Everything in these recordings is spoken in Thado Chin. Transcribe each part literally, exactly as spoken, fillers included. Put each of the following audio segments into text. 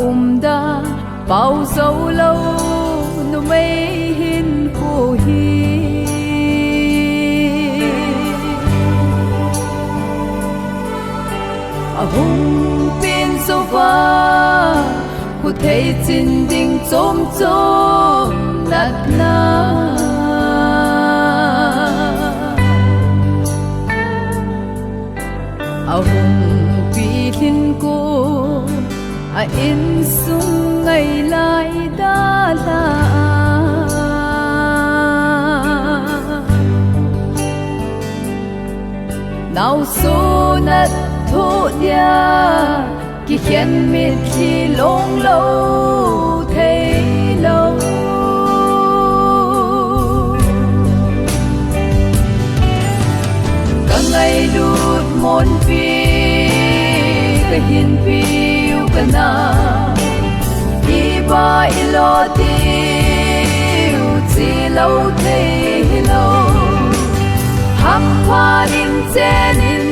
Umda pau zo lo numei hin khu hi ahung pin zo va, khu thei chin ding chom chom natna. Ahung pi lhin ko a insung ngai lai da la. Nau sunat thu dia kikhen mit khi long lo thei lo. Ka ngailut monpi ka hinpiu ka na iba ilo tiu chi lo thei hi lo. Hampha in chen in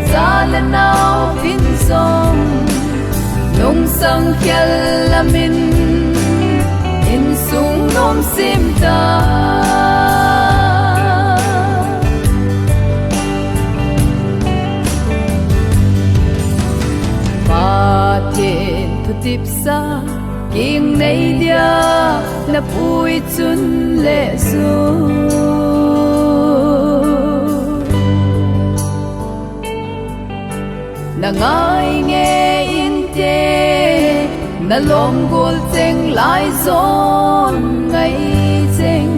cha le nau vin song nung sang khel lamin insung nom sim ta. Pathen thu tip sa king nei dia na pui chun le su. Na ngai nge inte na lom gol cheng lai zon ngai cheng.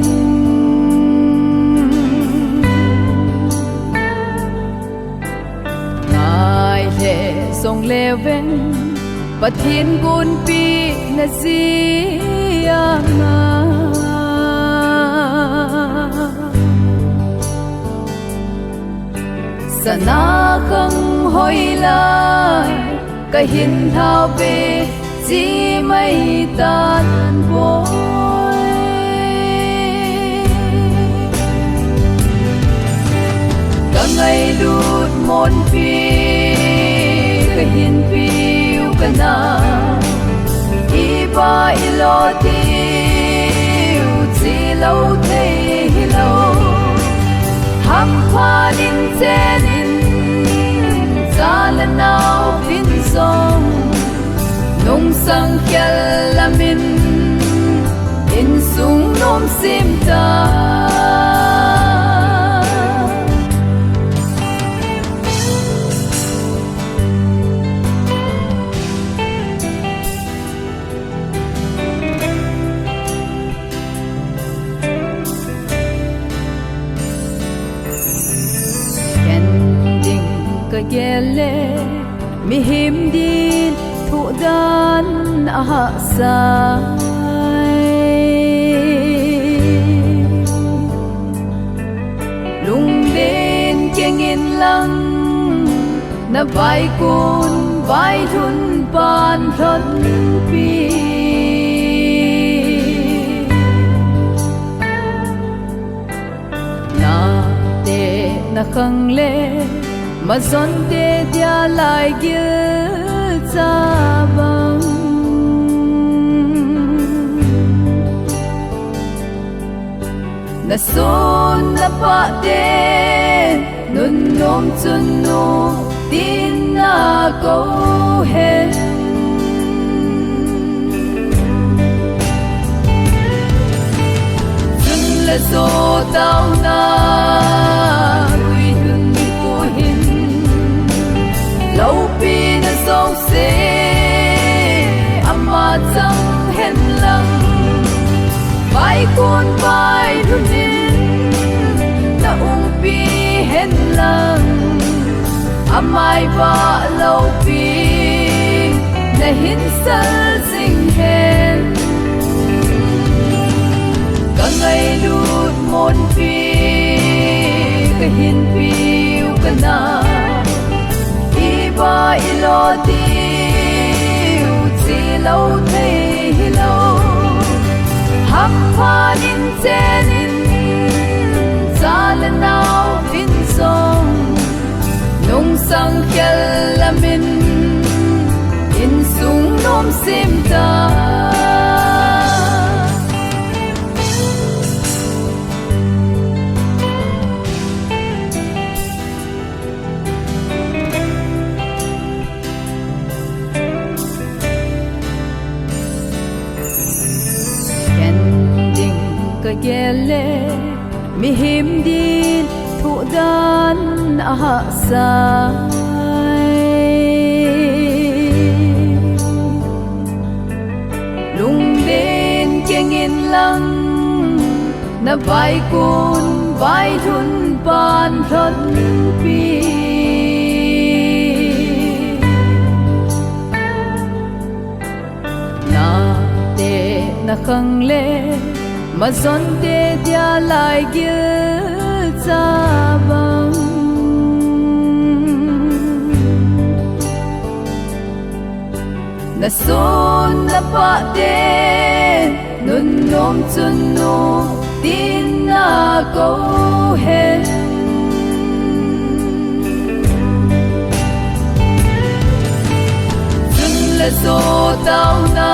Ngai le zong le ven Pathen gunpi na zia ma. Sana khang hoi lai ka hin hlau ve chi mai tan boi. Ka ngailut monpi ka hinpiu ka na iba ilo tiu chi lo thei hi lo. Hampha in chen in cha le nau vin song nung sang khel lamin insung nom sim ta. Ken ding ka gel le mihem din thu dan a hahsa. Lunglen keng in lang na vaikun vailhun pan lhonpi. Na te na khang le ma zon te dia lai gil cha bang. Na sun na pa te nun nom chun nu tin na ko hen. Chun le zo tau na lui hun ni ku hin lo pi na zo se ama chang hen lang. Vaikun vailhun in na umpi hen lang. Amai va lo pi na hin sal sing hen. Ka ngailut monpi ka hinpiu ka na iba ilo tiu chi lo thei hi lo. Hampha in chen in cha le nau vin song nung sang khel lamin insung Simta. Ken ding kagel le, mihem din thuhdan ahahsa. Lungden kengin lang, na vaikun vailhun pan lhonpi. Nate nakhang le, mazonte dia laigil chabang. Nasun napahte, nunnom chun nu, tin nakou hen. Chun le jo taona,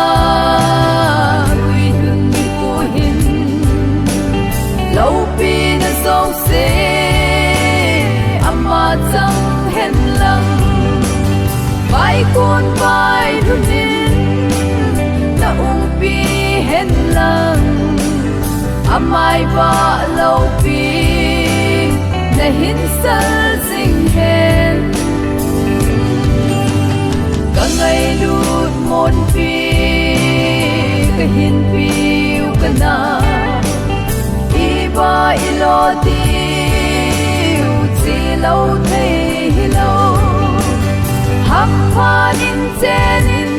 guilhun nikho hin, loupina jouse, ama chang hen lang. Vaikun vailhun in, na umpi hen lang. Amai vah loupi, nahin sal jing hen. Kangailut monpi, kahinpiu kana. Iba ilo diu, chi lou thei hilou. Hamphat in chen in,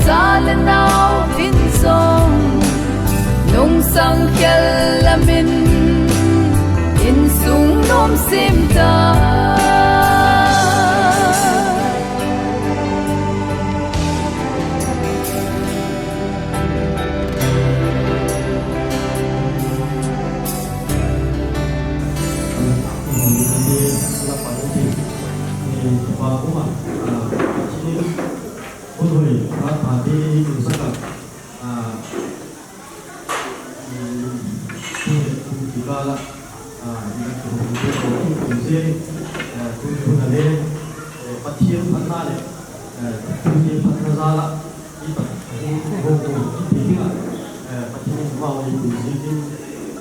cha le nao in jong, nungsang khel lamin, insung nom simta. Pathen phatna le, eh, tute phatna jal a, i Pathen, i Pathen, i Pathen, eh, Pathen in amau eipui jing in,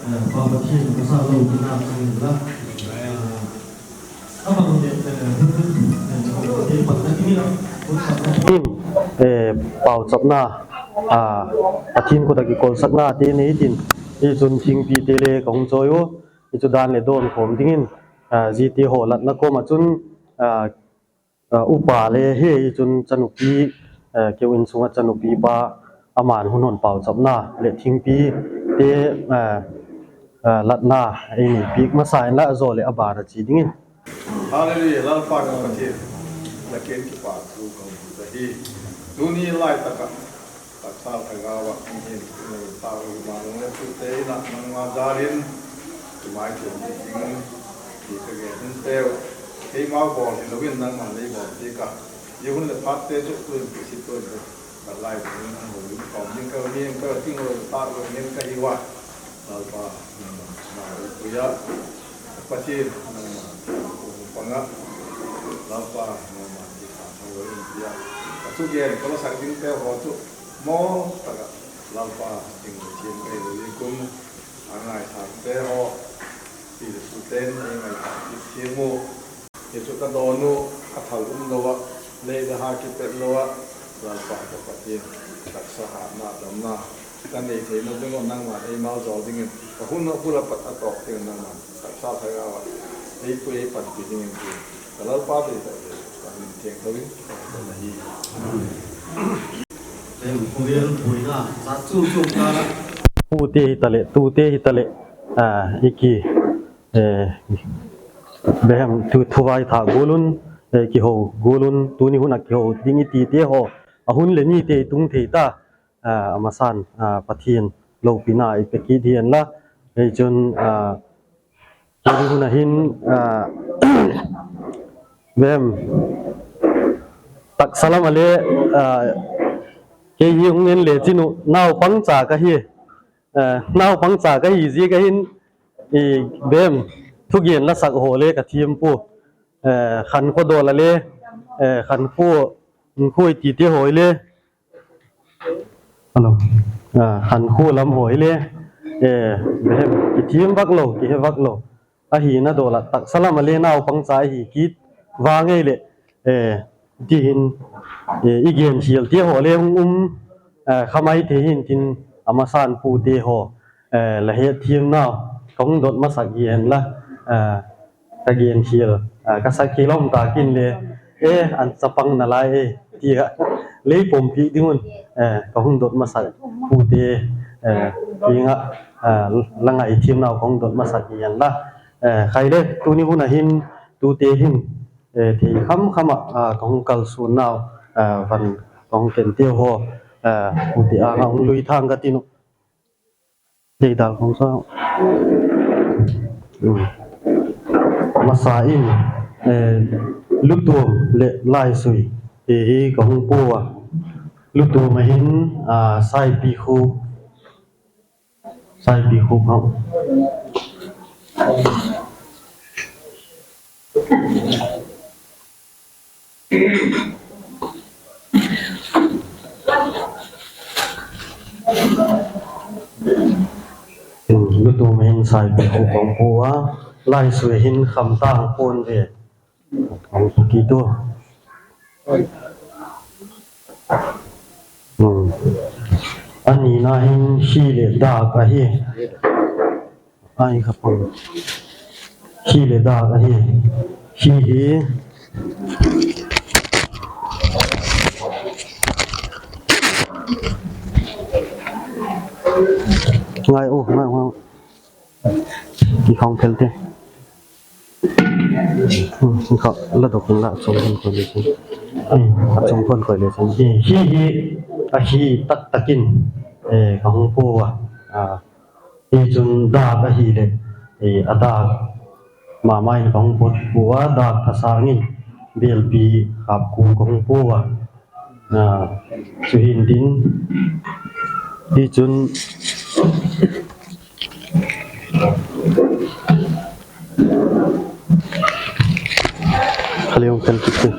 eh, Pa Pathen masa loupina chang in la. Eh, abang le, eh, hun, eh, hun patna ding in la, hun patna ding in, eh, pauchapna, ah, Pathen khut a kikolsakna te nei tin, hichun thingpi te le kahung choi u, hichu dan le don khom ding in, ah, jite ho latna kom a chun, ah, ah, upa le hichun chanupi, eh, keu insunga chanupi pa aman hun hon pauchapna le thingpi te, eh, eh, latna eini pek masa in la ajo le aban a che ding in. Hallelujah, Lalpa ka Pathen, na ken kipah thu ka hung bol ahi. Tuni lai taka, Taksa lhagao a, mihem, eh, tao, ima nung le tute in a, nangma jal in, imai chen ding, ti ka gen hin teu. Keima bol hilou in nangman nei bol ding ka. Ihun le phat te chu tuin kisit tuin te. Ka lai ding in nang houlim khom ding ka, mi ka ting lou, tao lou, nen ka hi uva. Lalpa, nangma, na, tuya. Pathen, nangma, hung pang a. Lalpa, nangma, ti ka, nangma, in tia. Ka thugen, ka la sak ding te ho chu. Mo, taka, Lalpa, ding le thiem ka hi lou, i kum, a ngaisang te ho, pi le pu ten, ei ngaisang te thiem u. Hichu ka don u, ka thal um lou a, nei le ha kipet lou a, Lalpa ka Pathen, taksa hatna, damna, ka nei theina ding u, nangma eimau jol ding in, ka hun u bul a pat a tok ding nangma. Taksa lhagao a, eipui eipanpi ding in ti, ka Lalpa deitah le, ka min theng thou in, ka hon ahi. Em, kovel puina, sa chu chu ka la. Pute hi tale, tute hi tale, ah, iki, eh, behem thu, thu vai tha golun, eh, kihou golun, tuni hun a kihou ding i ti te ho, a hun le ni te tung thei ta, ah, amasan, ah, Pathen loupina i pe kit hihen la, eh, chun, ah, Tuni hun a hin, ah, vem, Taksa lam a le, ah, kei hi hung en le chinu, naopang cha ka hi, ah, naopang cha ka hi jeh a hin, i, bem, thugen lasak ho le ka them poi, eh, Khankho dol a le, eh, Khankho, Khankho i ti te ho le, Hello. Ah, Khankho lam ho le, eh, bem, i them vak lou, kihe vak lou. Ahina dol a taksa lam a le naopang cha ahi kit vang ei le, eh, ti hin, eh, i genkhel te ho le hung um, eh, kha mai thei hin tin amasan pu te ho, eh, la hethem nau, kahung dot masak hi hen la, eh, ka genkhel, ah, ka sakhel um ta kin le, eh, an chapang nalai e, tia, lei pompi ding un, eh, kahung dot masak pu te, eh, ti nga, ah, la ngaithem nau kahung dot masak hi hen la, eh, khai le, tuni hun a hin, tute hin, eh, thei kham kham a, ah, kahung kalson nau, ah, van kahung ken te ho, ah, pute a nga hung lui thang ka tinu. Deidal khong sao. Hmm. Masa in, eh, lutom le laisui. Hihi kahung po a. Lutom a hin, ah, Saipi khu. Saipi khu khong. Hmm, lutom a hin Saipi khu kahung po a, laisui a hin Khamtang Ponve. Kahung po kit u. Hmm. Anina hin Hi le Dak ahi. Ai, kha pang. Hi le Dak ahi. Hi hi. Ngai u, ngai u, ngai u. Ki khong phel te. Hmm, kha la dok la chong khon khoi le chong. Hmm. A chong khon khoi le chong. Hi, hi, hi. A hi tak takin. Eh, kahung po a. Ah. Hichun Dak ahile, eh, a Dak mama in kahung pot poi a, Dak thasang in Belpi Khapku kahung po a. Ah, chuhin tin, hichun, Khaliung kan kiti.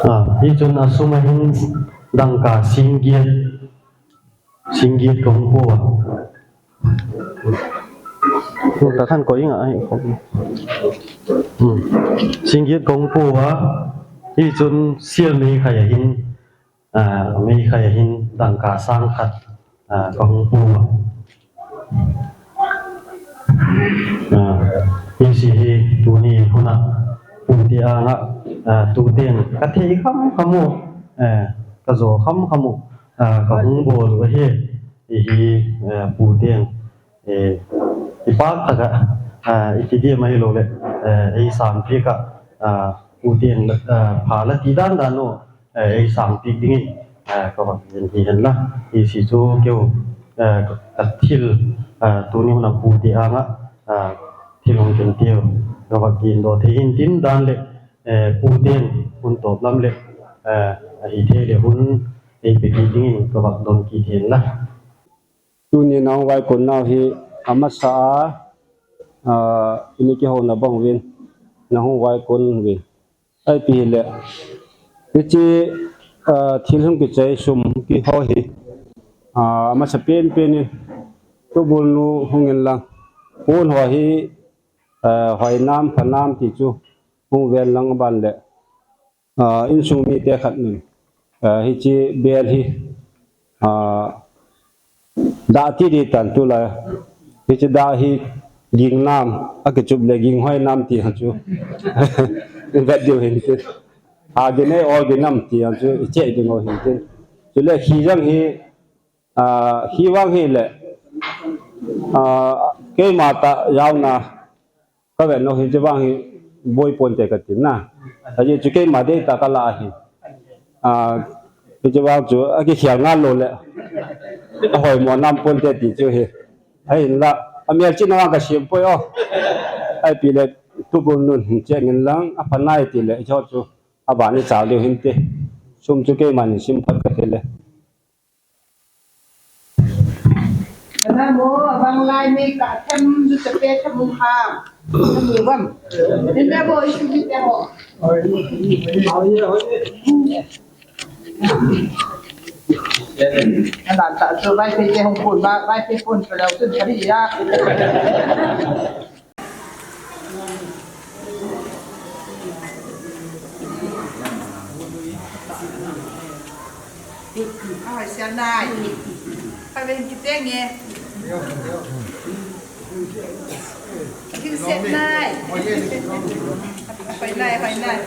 Ah, hichun a sum a hin dangka singgiat, singgiat kahung po a. Ka than ko inga ai ko. Hmm. Singgiat kahung po a. Hichun Sial Meikhai a hin, ah, Meikhai a hin dangka sang khat, ah, kahung po a. Ah, hiche hi tuni huna pute anga, ah, tuten ka thei kham kham u, eh, ka jo kham kham u, ah, kahung bol u ahi, hihi, eh, puten, eh, i pak taka, ah, i ti diam ahilou le, eh, ei sang pek a, ah, puten, ah, pha la ti dan dan u, eh, ei sang pek dingin, eh, ka vak gen hi hen la. Hiche chu keu, eh, ka thil, eh, tuni huna pute anga, eh, thil hung ken teu ka vak gen doh thei hin tin dan le, eh, puten hun top lam le, eh, ahi thei le hun ei pe kit dingin ka vak don kit hen la. Tuni nahung vaikon nau hi amasa a, ah, ini kihouna bang uvin nahung vaikon uvin. Ipi hile, hiche, ah, thil hung kichai sum kiho hi, ah, amasa pen pen in, tubul nu hung in lang, pon ho hi, ah, hoi nam, pha nam ti chu hung ven lang aban le, ah, insung mite khat nun, ah, hiche bel hi, ah, Dah ti di tan tulai. Hiche dah hi ging nam, akichup le ging hoi nam ti ham chu. Vet diu hin tin. Ha ging nei o ging nam ti ham chu, i che ding u hin tin. Chule khi jang hi, ah, khi vang hile, ah, keima tah jaona, Ka vet nau hiche vang hi boi ponte ka tin na. Ajeh chu keima dei tah ka la ahi. Ah, hiche vang chu akikhel ngal lou le. Ahoi mo nam ponte ti chu hi. Ahinla, amelchihna vang ka sem poi o. Ahi pi le, tubul nun hin cheng in lang, apha nai ti le, ijo chu, aban i chal diu hin ti. Sum chu keiman in sim phot ka ti le. Namo, abang lai me ka them du te pe them ham. Namo bam. Ni me bo isu ni te ho. Ana ta chu vai pe te hung pun ba, vai pe pun pe lau chu thari ya. Ahoi, sia nai. Hoi, ven ki teng e. Kin sia nai. Hoi nai, hoi nai.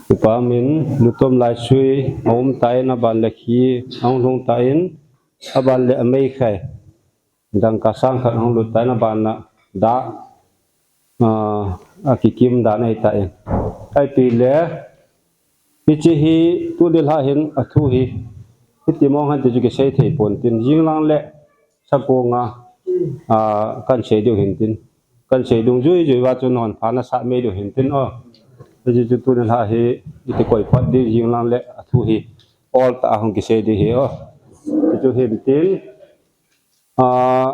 Kipa min, Nutom Laisui, aum tan, aban le khi, ahung lhung tan, aban le amei khai. Dangka sang khat ahung lut tan, aban na da, ah, akikim dan ahi tan. Ahi pi le, hiche hi tuni lha hin athu hi, hiti mong hen ti chu kisei thei pon tin, jing lang le, sakong a, ah, kan sei diu hin tin. Kan sei dungjui jui uva chu non pha na sa mei diu hin tin o. Hiche chu tuni lha hi, iti koi phat ding jing lang le, athu hi, ol ta ahung kisei ding hi o. Hichu hin tin, Ah,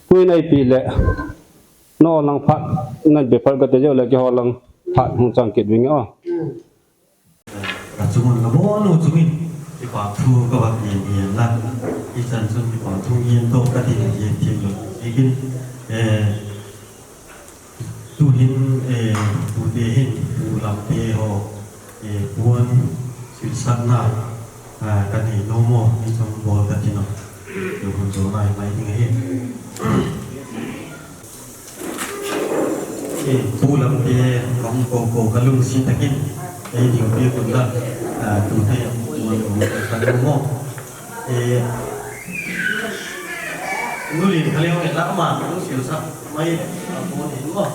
tuin ahi pi le, no lang phat, nan be phat ka te jo le keiho lang phat hung chang kit vinge o. Ka chunga nabon u chungin, kipa thu ka va ngen ngen lang. Hichan chun kipa thu ngen to ka ti ngen thim lo. Lekin, eh, Tuhin, eh, tute hin, pu Lamte ho, eh, puan silsatna, ah, kanei nom u, insung bol kati nom. Yu hun jo mai mai ding ahi. Eh, pu Lamte, kong ko ko kalungset takin, eh, diu pi kun la, ah, tute, puan, puan, ka nom u. Eh, nu Lin Khaleo, eh, la ma, nu silsat mai, ah, puan hin mo.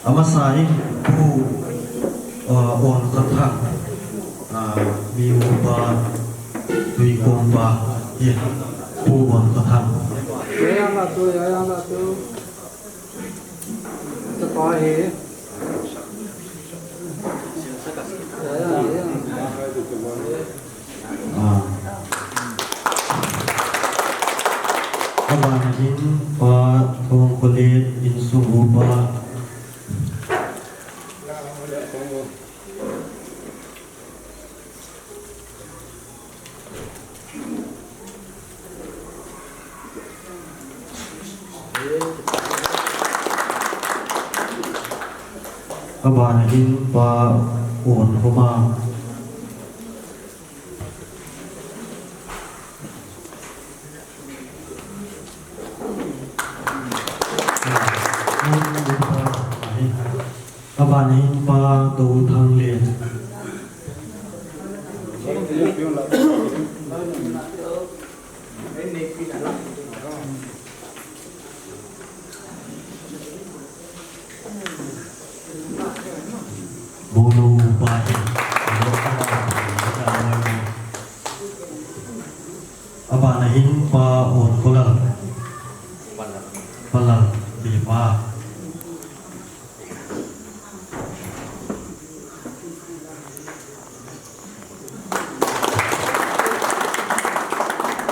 Amasa in Pu, uh, Onkhothang, uh, mi upa, Tuikompa, yeah, Pu Onkhothang. Ya, ya, la tu, ya, ya, la tu. Tapa hi. Ya, ya, ya. Ah. Abana hin Pa Thongkholet insung upa. Abana hin Pa Onkhomang. Abana hin Pa Touthanglen. Bolo upa hi. Abana hin Pa Onkholal. Palal, Bipa.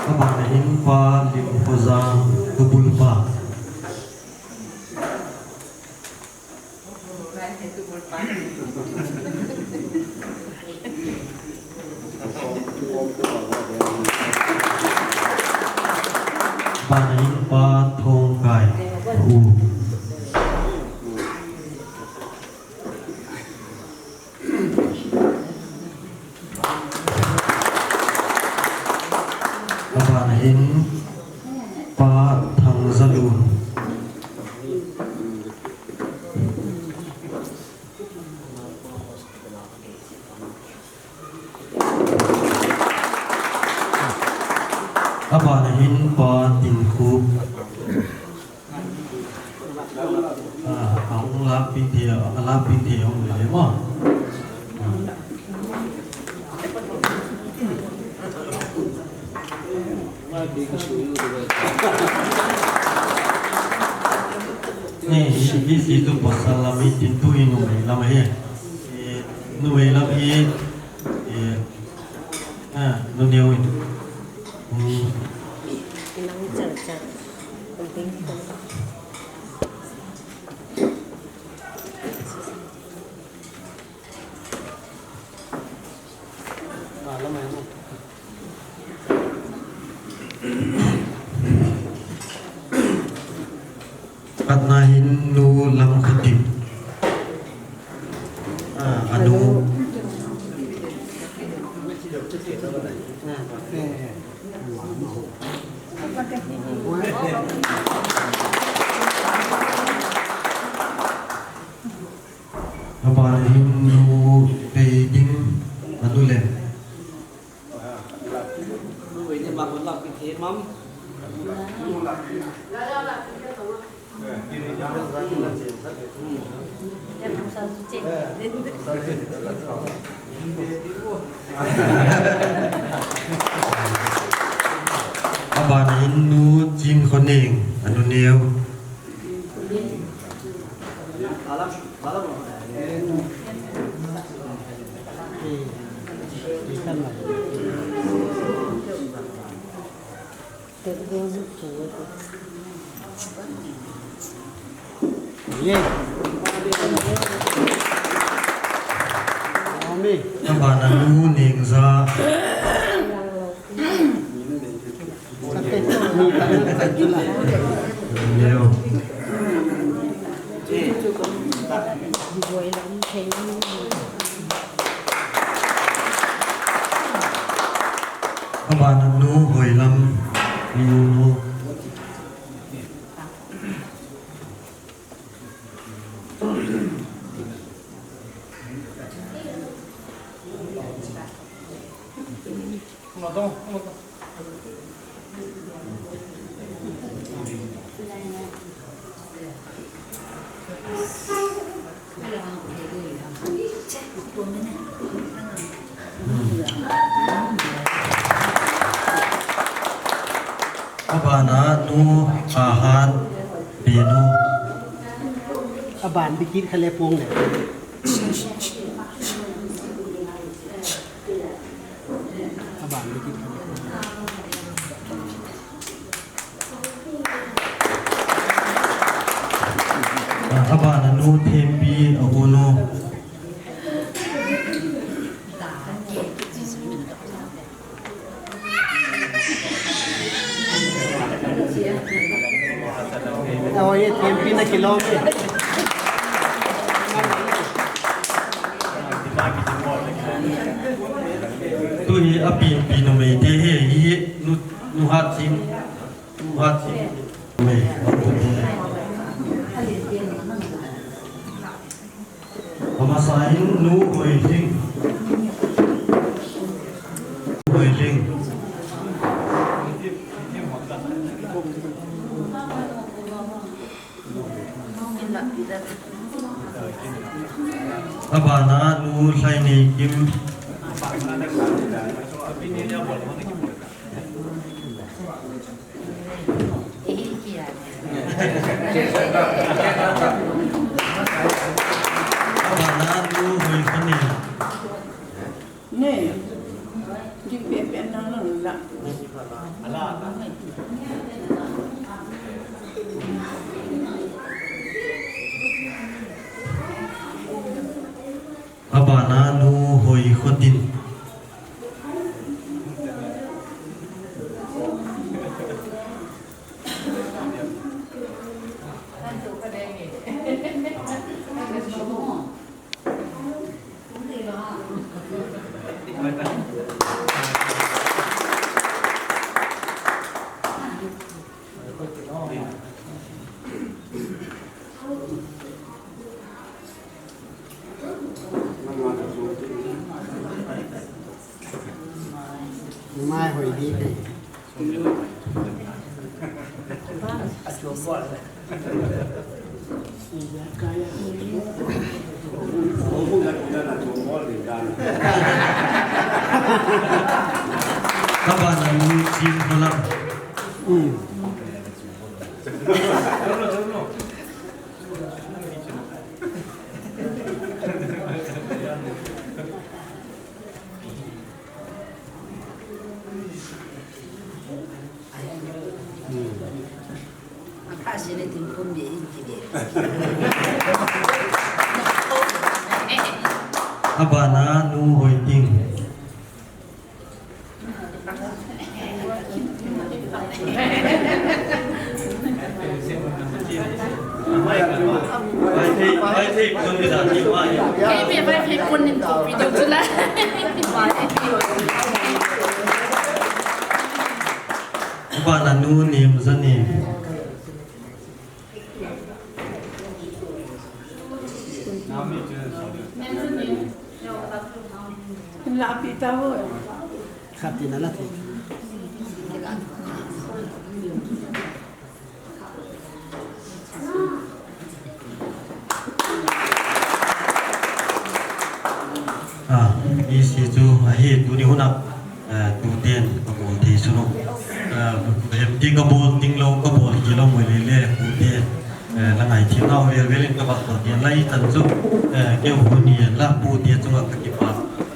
Abana hin Pa Limkhojang, Tubulpa. Bana hin Pa Thongkai. U. Abana hin Pa Thangzalun. Abana hin Pa Tinkhup. Ah, ahung lap pin thei, alap pin thei ahung le mo. Ni, hi, hi, hi, tu pasal lam hi, tin tu hi numei lam hi. Eh, numei lam hi, eh, ah, nu neo hi. Hmm. Patna hin Nu Lamkhatip. Ah, anu. Abana hin Nu Peidim, anu le. Abana hin Nu Chinkhoneng, anu neo. Abana Nu Nengza. Abana Nu Hoilam, Nu. Abana Nu Ahan Penu. Aban bikit khale pong le. Aban bikit khale pong. Abana Nu Thempi, a u nu. Aw, ye Thempi na kilom e. Tuni a pipi numei te hi, hi, nu, nu hat sin. Amasain Nu Hoihling. Hoihling. Abana Nu Hlaineikim. Abana Nu Hoikhanei. Ne. Jing pe pe na na la. Ka bana nu Chin Holam. Abana nu Hoiting. Bana nu Nemzanem. Ah, hiche chu ahi tuni huna. Eh, tuten ka bol thei sunu. Eh, hem ti ka bol ting lou, ka bol kit lou mo le le, tuten. Eh, la ngai thim nau vel vel in ka bol thei lai tan chu. Eh, keu hun ni la pu te chu ka kipa.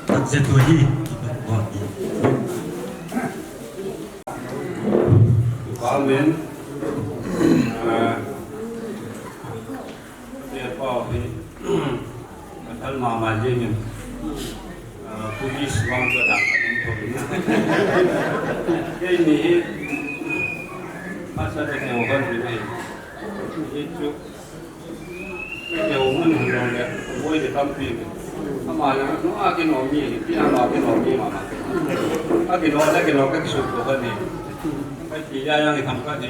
Tak se tu hi. Amen. Eh, Te pau hi, ka thal mama jeng in, ah, police vang ka dang ka ding thou in. Keini hi, asa ka neo kan hi nei. Hi chu, ka neo mun hin long le, boi le tampi le. Ama le, no a kino mi, ti a no a kino mi mama. A kino le kino ka kisu ko ka ni. Ka ti ya yang i tham ka ni.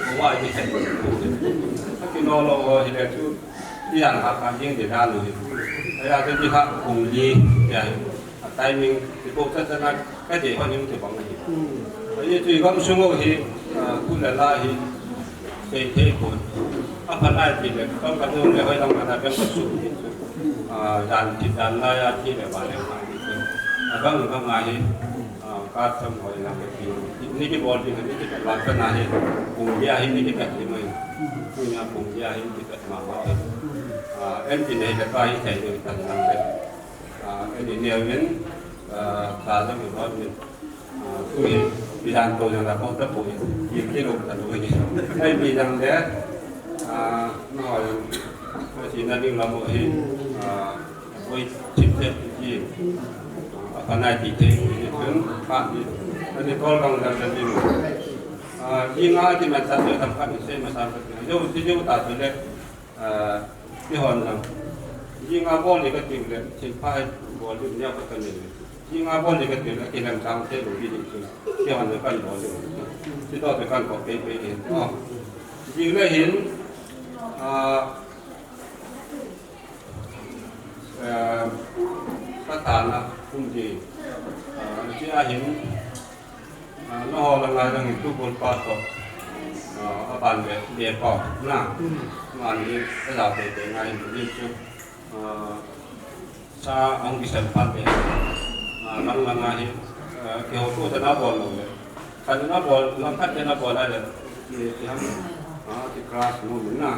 Ko wa ni ka. A kino lo hi le chu. Ti yang ha kan jing de da lo. Aya te ti ha kung li ya. A timing ti ko cha cha na ka de ho ning ti bang ni. Aye tu gam sung ho hi, ah, ku la la hi. Sei thei ko. A pha nai ti le, kam ka do le hoi lam ka na bang ka su. Ah, dan ti dan la ya ti le ba le ma ni. A bang bang a hi. Ah, ka sam hoi lam ka ti. Ni ki bol ti ni ki ba ka na hi. Kung ya hi ni ki ka ti mai. Kung ya kung ya hi ni ki ka ma ma. Ah, en ti ne ka ka hi thei ni ka na. Ah, en ni ne wen. Ah, ka la mi ba ni. Ah, tu hi, bidan to jang la ko ta po hi. Ye ke lo ta lo ni. Ai bidan de. Ah, no, ko si na ding la mo hi. Ah, ko chip te ki. Ah, pa na ki te ni kun pa ni. Ani ko lang da da ni. Ah, ni nga ki ma ta ta pa ni se ma sa pa. Yo si yo ta le. Ah, kihon lang. Jing a bol ni ka tiu le, thil pha bol ni nia ka kan ni. Jing a bol ni ka tiu le, kilam tang te lo ni chu. Kihon le kan bol ni. Ti to te kan ko pe pe ni. Oh. Jing le hin, ah, eh, ka ta na kum ji. Ah, ji a hin, Ah, nangho langa jong hi tubul pa toh, ah, aban le, le pa na. Hmm. Aban le, ajao teitei ngai hin, hin chu, ah, sa ahung kisem phat le. Ah, lang langa hi, ah, kihoutoh chan abol lou le. Khat in abol, lang khat in abol a le, ki, ki ham, ah, ki crush mo na.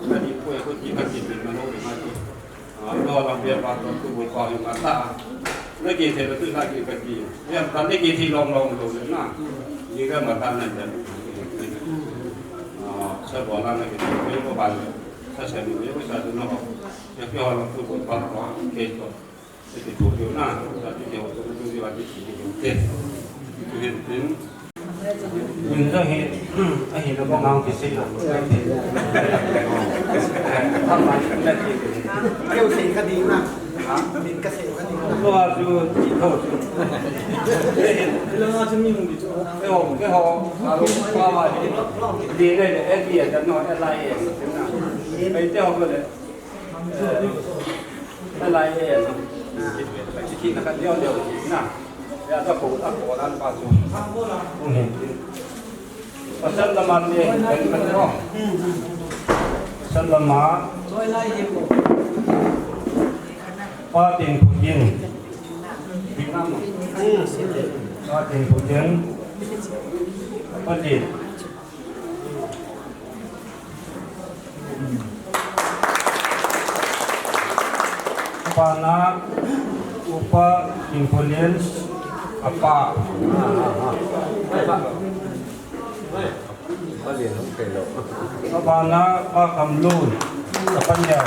Kati poi, kati, kati pin na lou le ngai chu. Ah, no lang bia pa to tu bo pa hi ma ta. Na ki the tu na ki ka ki. Ya ta ne ki thi long long lo na. Ni ga ma ta na ja. Ah, sa bo la na ki thi ko ba. Sa sa ni ko sa tu no. Ya ki ho lang tu bo pa ko ke to. Ti tu tu na. Sa ti ke ho tu tu di wa ti ki ki te. Tu hin tin. Min jong hi, ahi lo bang ang kisei lo. Ama na ti. Keu sei ka ding na. Ha? Min ka sei ka ding na. Lo a chu ti tho chu. Lo a chu min di chu. Keu, keu, a lo pa ma di. Di le le, eh, di a no, eh, lai, eh, na. Ai te ho le. Eh, lai, eh, na. Ki na ka dio dio na. Ya, ta ko, ta ko, dan pa chu. Kung hin tin. Pasal lama ni, kan kan no. Pasal lama. Pa Tin Phutin. Pa Tin Phutin. Pa Tin. Abana, Upa Tin Phutin, apa. Abana, Pa Khamlun, apa niya.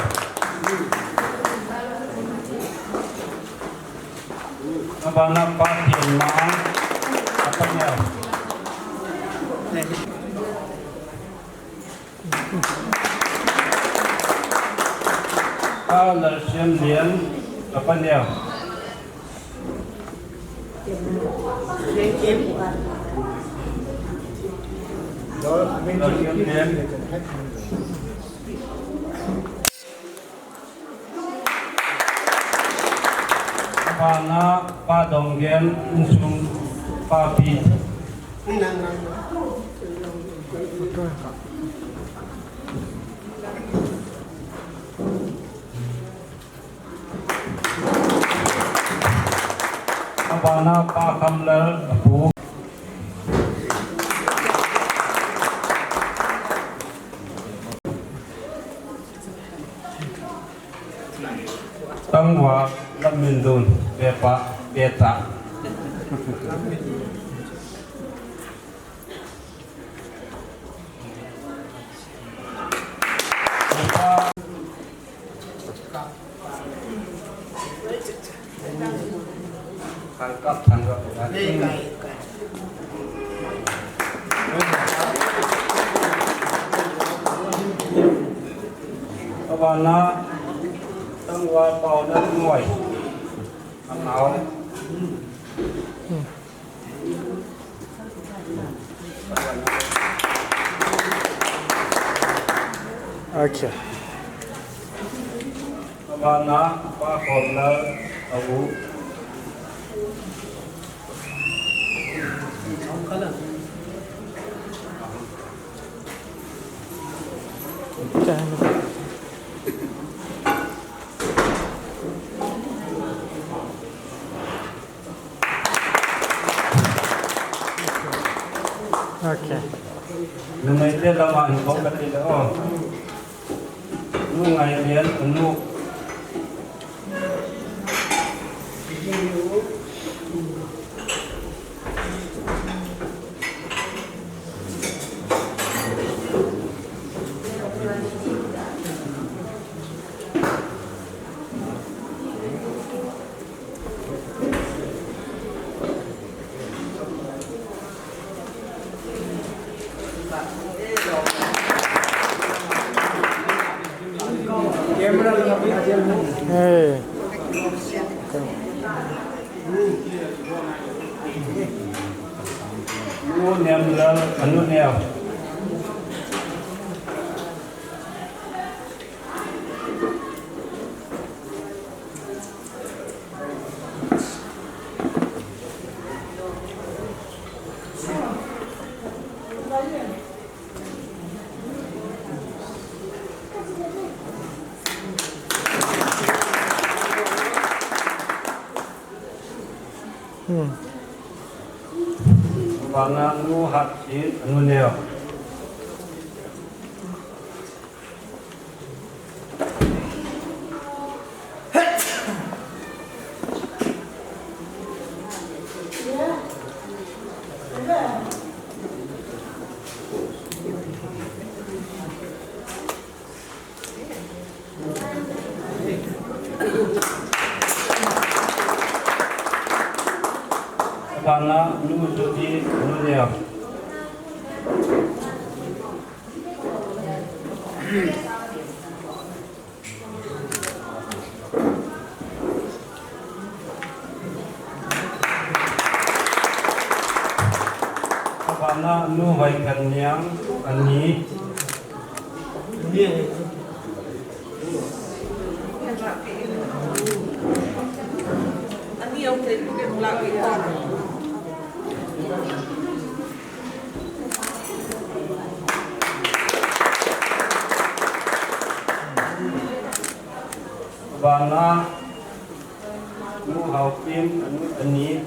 Abana, Pa Thienmang, apa niya. Pa Lalsiamlian, apa niya. Lalsiamlian. Abana, Pa Donggen, insung papi. Abana, Pa Khamlal, apu. Tangva Lamminlun, pepa, peta. Abana, Tangva Paolalngoi. Anao. Okay. Abana, Pa Khomlal, abu. Okay. Numei te lama hin bol kati le o. Nu Ngailian, nu. Hey. Nu Nemlal, anu Neo. Hmm. Bana nu hat si anu neo. Bana nu Judy nu neo. Bana nu Hoikhanniang ani. Ani au te ku ke la ke ko. Bana, Nu Haokim, anu, ani.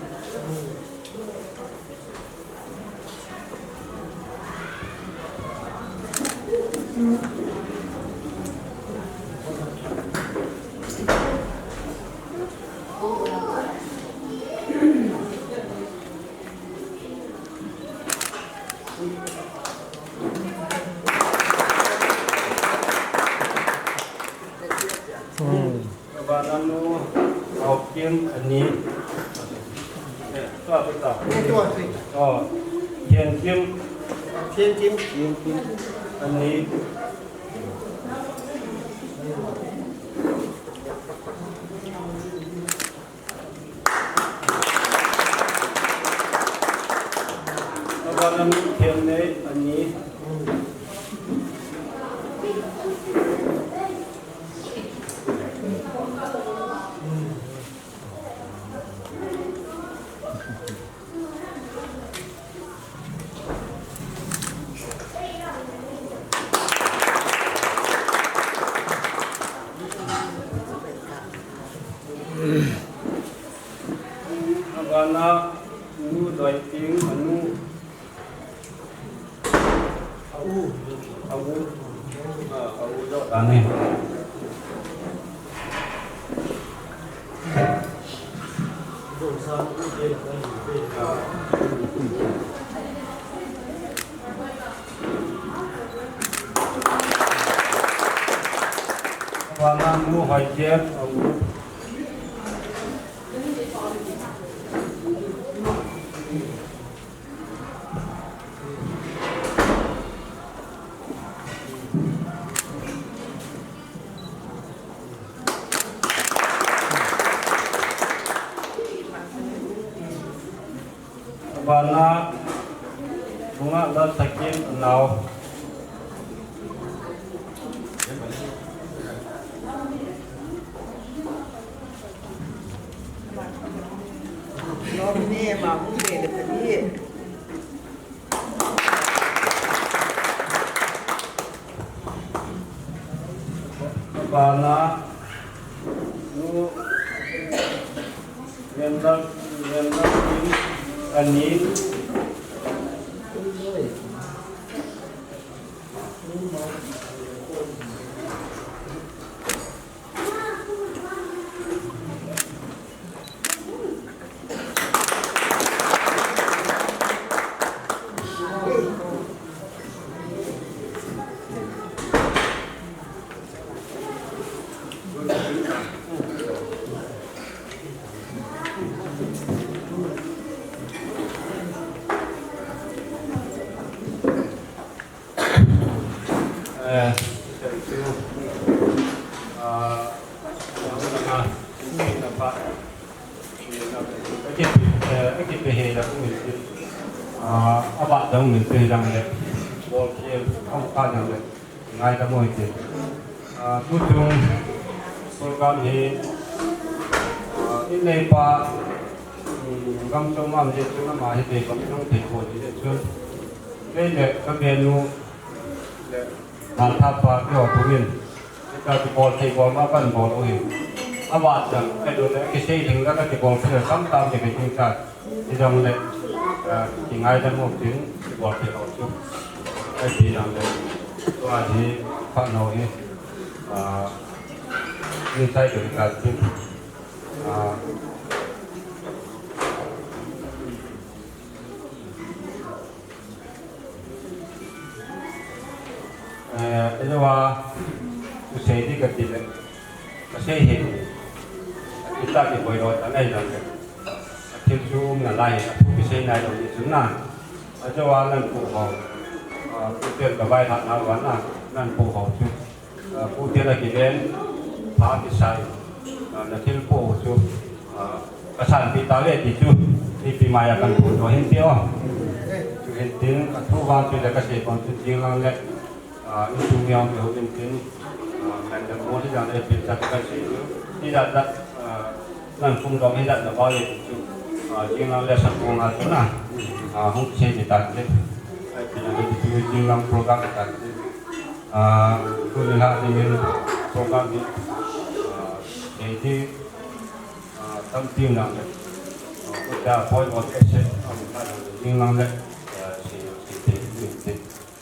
Hmm. Bana, Nu Haokim, ani. Eh, tua, tua, tua. Eh, tua, tua. Oh, Thienkim. Thienkim. Thienkim. Ani. Abana, Nu Themnei, ani. Abana, Nu Doiting, anu. A u. A u. A, a u jo tani. Abana, Nu Hoitep, a u. Abana, Bunga Lalthakim, anao. Abana, Nu Lemlak, Lemlakkim, ani. Eh, thank you. Ah, ah, abat dang min pe dang le. Bol khel, am ka dang le. Ngai ta mo ite. Ah, tuchung program hi, ah, in nei pa, um, gam chom am je chu ama hi te kam nang te ko ni le chu. Kei le ka benu le Thantha pa keiho tungin, ka kibol thei bol ma kan bol u hi. Avat chan, ka du le, kisei ding le ka kibol thei tam tam te ka ding ka. Hijong le, ah, kingaidam u tin, kibol thei u chu. Ahi jong le, tua hi, phat nau hi, ah, inside ka tin. Ah, Eh, ejeh a, thusei ding kati le, kasei hi, kita kiboi lou ta ngai lang le. Athil chu um nalai, athu kisei nai lou ni chu na. Ejeh a nan pu ho, ah, pu tel ka vai tha na va na, nan pu ho chu. Ah, pu tel a kilen, pha kisai, ah, na thil pu chu, ah, ka sanpeh ta ve ti chu, ipi mai a kan pu to hin ti o. Chu hin tin, athu vang chu le kasei kon chu jing lang le, ah, insung miao miao hin tin, ah, kan da mo hi jang le pin chat kasei chu. Hi da da, ah, Nan phung dong hi dan na ba le chu, ah, jing lang le san phung a chu na, ah, hung sei ni tan le. Ai, pi na le chu jing lang program tan le. Ah, tu ni ha ni min program ni, ah, Seiti, ah, tampi nang le. Ah, kut a point of action, ah, nang le, ning nang le, ah, sei, sei te, ning te.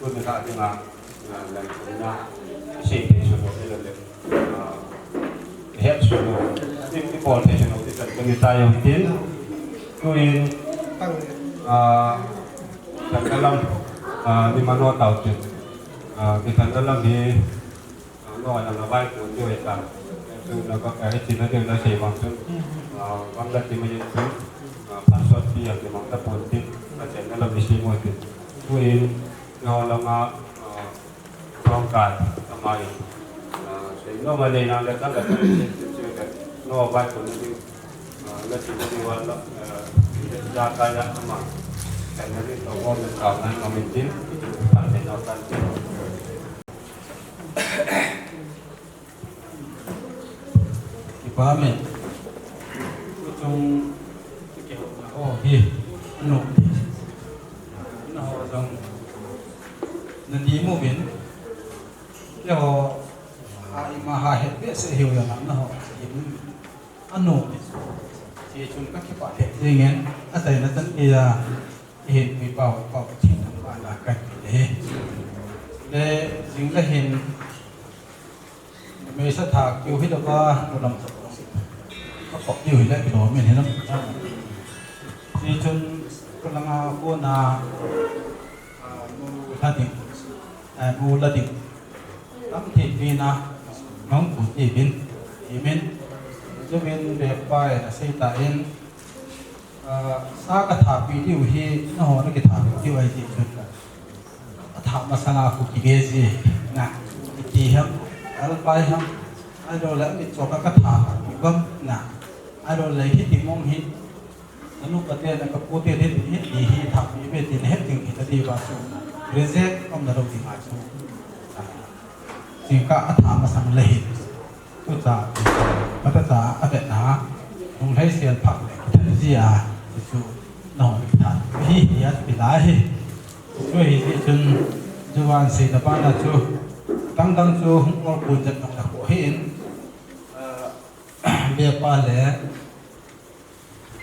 Kut ni kha ding a, ah, nang na, sei te su ko le le. Ah, het su ko. Ni, ni bol te su ko, ni kan ko ni ta yo tin. Tuin, ah, kan kalam, ah, ni mano tau tin. Ah, ni kan kalam ni, ah, no, na, na vai ko ni wai ta. Tu na ba, eh, tin na ding na sei mang tu. Ah, bang la ti ma yin tu. Ah, pastor pi ya ti mang ta pon ti. Na chen na la mi sei mo ti. Tuin, no la ma, ah, Tong kai, amai. Ah, sei no ma nei na le kan la tu sei tu sei ka. No vai ko ni, ah, la tu ni wa la, ah, ja kai la ama. Kan ni to mo ni ta na ma min tin. Kan ni no kan tin. Kipa me. Kuchung kiho na ho hi. Ano. Na ho jong. Na di mo min. Kiho. Ha ima ha het be se hiu ya na ho. Ano. Ti chun ka kipa het jingen. Atai na tan iya. Hin mi pau pau chin na pa na ka. Le jing le hin. Meisa thak kiu hi lova, kulam sa ko si. Ka kop kiu hi le kilo min hi lam. Ti chun, kulanga kona, ah, mu la ding, ah, mu la ding. Tam ti pi na, nong ku ti bin, ti min. Chu bin be pai na sei ta in, ah, sa ka tha pi diu hi, na ho na ki tha pi diu ai ti chun. Atha masanga khu kibezi na, iti ham, alpai ham, ailo le mi choka ka tha kibam na, ailo le hiti mong hi, anu pate na ka pute de hi, hi, hi tha mi be ti ne het ding hi ta di ba su, reject om na lo di ma su. Singka atha masang le hi. Tucha, patacha, avetna, nung lei sial phak le, kithan zia, chu, no, kithan, hi, hi, at pila hi. Chu hi, hi, chun, juan si na bana chu, tang tang chu, hung ol kun jat nong na ko hi in, ah, be pa le,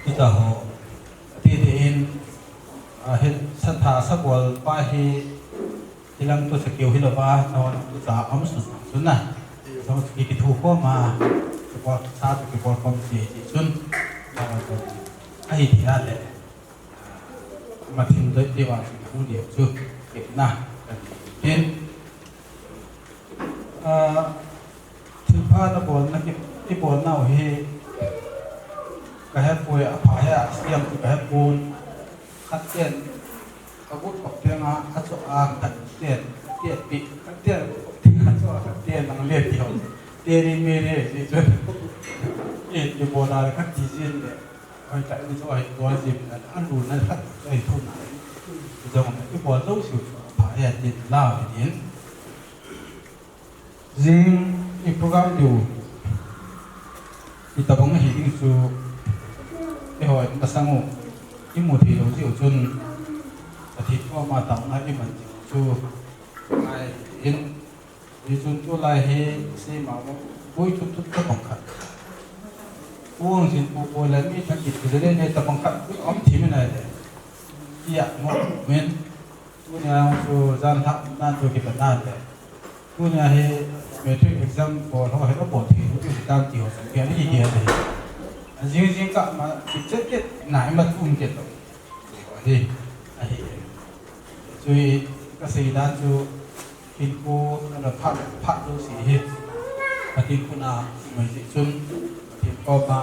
Tuta ho, ati ti in, ah, hi, sa tha sa bol pa hi, hi lam tu sa kiu hi lo ba, na hon tu sa om sun, sun na. Sa ki ki thu ko ma, sa bol, sa tu ki bol kom ti, ti sun. Na hon tu, ahi ti na le. Ma thim doi ti wa, thu ni chu, ki na, kan tin. Ah, thilpha na bolna ki, i bolna u hi ka hepoi, apha hi a siam tu ka hepon. Khat ten, ka gut kop tenga, a cho a khat ten, khat pi, khat ten, a cho a khat ten, nang le ti ho. Te ri me ri, ti chu. I, i bolna le khat ti jin le. Hoi ta ni chu hoi bol jin le, a lu na khat, hoi thu na. Jong, i bol lo siu chu, apha hi a tin lau hi tin. Jing i program diu, i tabang hi ding chu, i hoi masang u, i mu thei lo jiu chun, a thi thua ma tang na i man ding chu, ai in, i chun tu lai hi, si ma ma, pui tut tut tabang khat. Puang jin pu pu lai mi thak ki tu le ne tabang khat, om thi mi nai le. Ia, mo, men. Tunia chu jan thak nan chu kipat nan le. Tunia hi matric exam bol ho hi abol thei u chu tan ti ho chu kian hi kian hi. A jing jing ka ma ki chet chet nai ma tum chet lo. Hi, ahi. Chu hi ka sei dan chu hin ko na phat phat lo si hi. Ka tin ko na mai si chun. Ka tin ko ma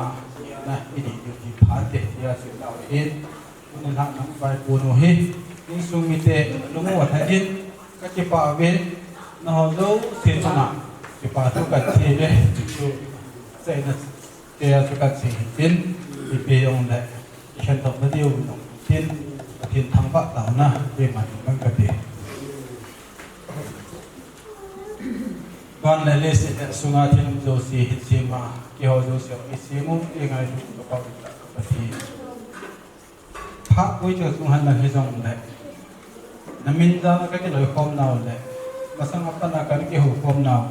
na i di di phat te ya chu ta hi. Tuni lhah nang vaipo nu hi, insung mite, lungu a thakin, ka kipa uvin, nangho jouse chunga, kipa thu ka thei ve, chu, chaina, tia chu ka thei tin, ipi jong le, i khen tawp na diu nung tin, Pathen thangvah taona, keima ding kan ka ti. Van le leiset le sunga thil um jouse, hin sema, keiho jouse, i semu, i ngailu, ka pau, ka Pathen. Phat pui chu sung han lang hi jong le. Na min jal a ka kiloikhom nau le. Masang a pat a ka kihoukhom nau.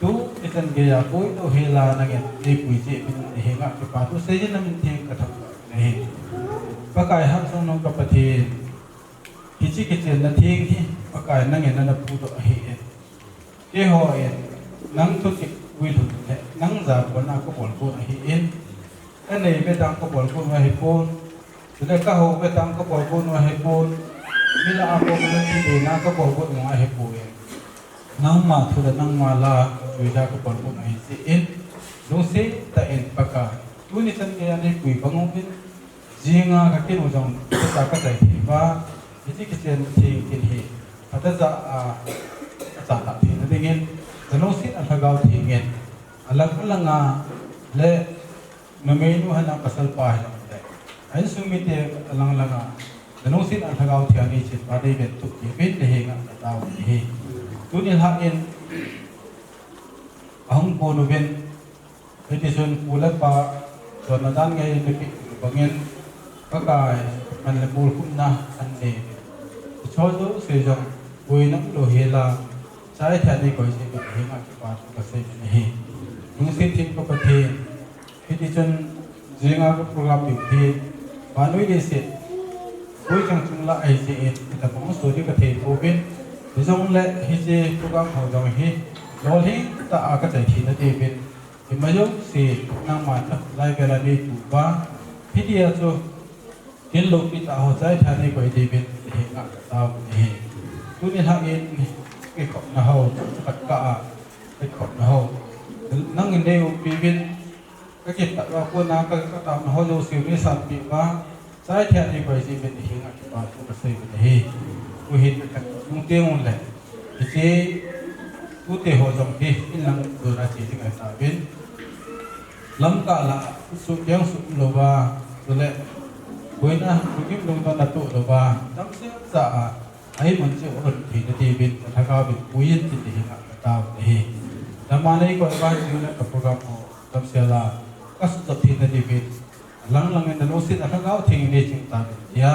Tu ichan geiya koi toh hela nangin eipui jeh uvin nahenga kipathu seijin namin theng kathangvah nahi. Pakai Hatchungnung ka Pathen, hiche kichenna theng hi Pakai nangin nana puidoh ahin. Keiho in nang thuchih uilhun le nang jabolna kabol got ahin. Kanei betang kabol got u ahipon. Chule kahou betang kabol got u ahipon. Mi lah a kon le thi dena kabol got u ahipoi. Nangma thu le nangma la, chuija kabol got u ahi jeh in. Lungset tah in Pakai, tuni chan geiya neipui bang uvin. Jinga kakinu jong, kata kachai thei uva. Hiche kichenna theng kin hi. Kata ja a, kata ta thei nadingin. Nalungset a Lhagao Theng in. Alang alanga le numeinu hina pasalpa hina le. A insung mite alang langa. Nalungset a Lhagao Theng in neichen uva neiven tup kit uvin nahenga katao nahi. Tuni lhah in ahung pon uvin. Hitichun pu le pa chonna dan ngei napeh bangin Pakai man le mol khupna anei. Hicheho jouse jong boina umlou hela. Chai thei a neikoi jeh uvin nahenga kipathu kasei nahi. Lungset theng pa Pathen. Hitichun jinga ka program ding hi, vannoi leiset, boichang chung lah ahi jeh in, itobang soh ding kathei pouvin, hijongle hiche program ho jong hi, lolhing tah a kachai thei nadiuvin, ima jouse nangman nalai vela neipuipa, hitia chu, kin loupi tah ho chai thei a neikoi diuvin, nahenga katao nahi. Tuni lhah in, kikhopna ho, khat kah a, kikhopna ho. Nangin neiumpi uvin, kakitah uva kona ka, kataona ho jouse neisanpeh uva, chai thei a neikoi jeh uvin nahenga kipathu kasei u nahi. Tuhin kakhat nung teng uleh, hiche tute ho jong hi, inlang dona che ding ahitauvin. Lamkah lah, suhkeng suh louva, chule, boina, lungkim lungdon natoh louva, damsel jeh a, ahi mun cheh u lhun thei nadiuvin, Lhagao vin puiyin tin nahenga katao nahi. Nangma neikoi uva, hiche ka program ho, damsel a, kasuhjop thei nadiuvin, alang langin nalungset a Lhagao Theng in neiching tauvin tia,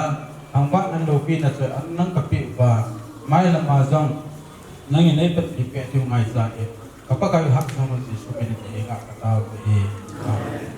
thangvahna loupina chu nang kapeh uva, mailam a jong, nangin neipanpi peh diu ngaichan, ka Pakai Hatchungnung Jesu min in nahenga katao nahi. Amen.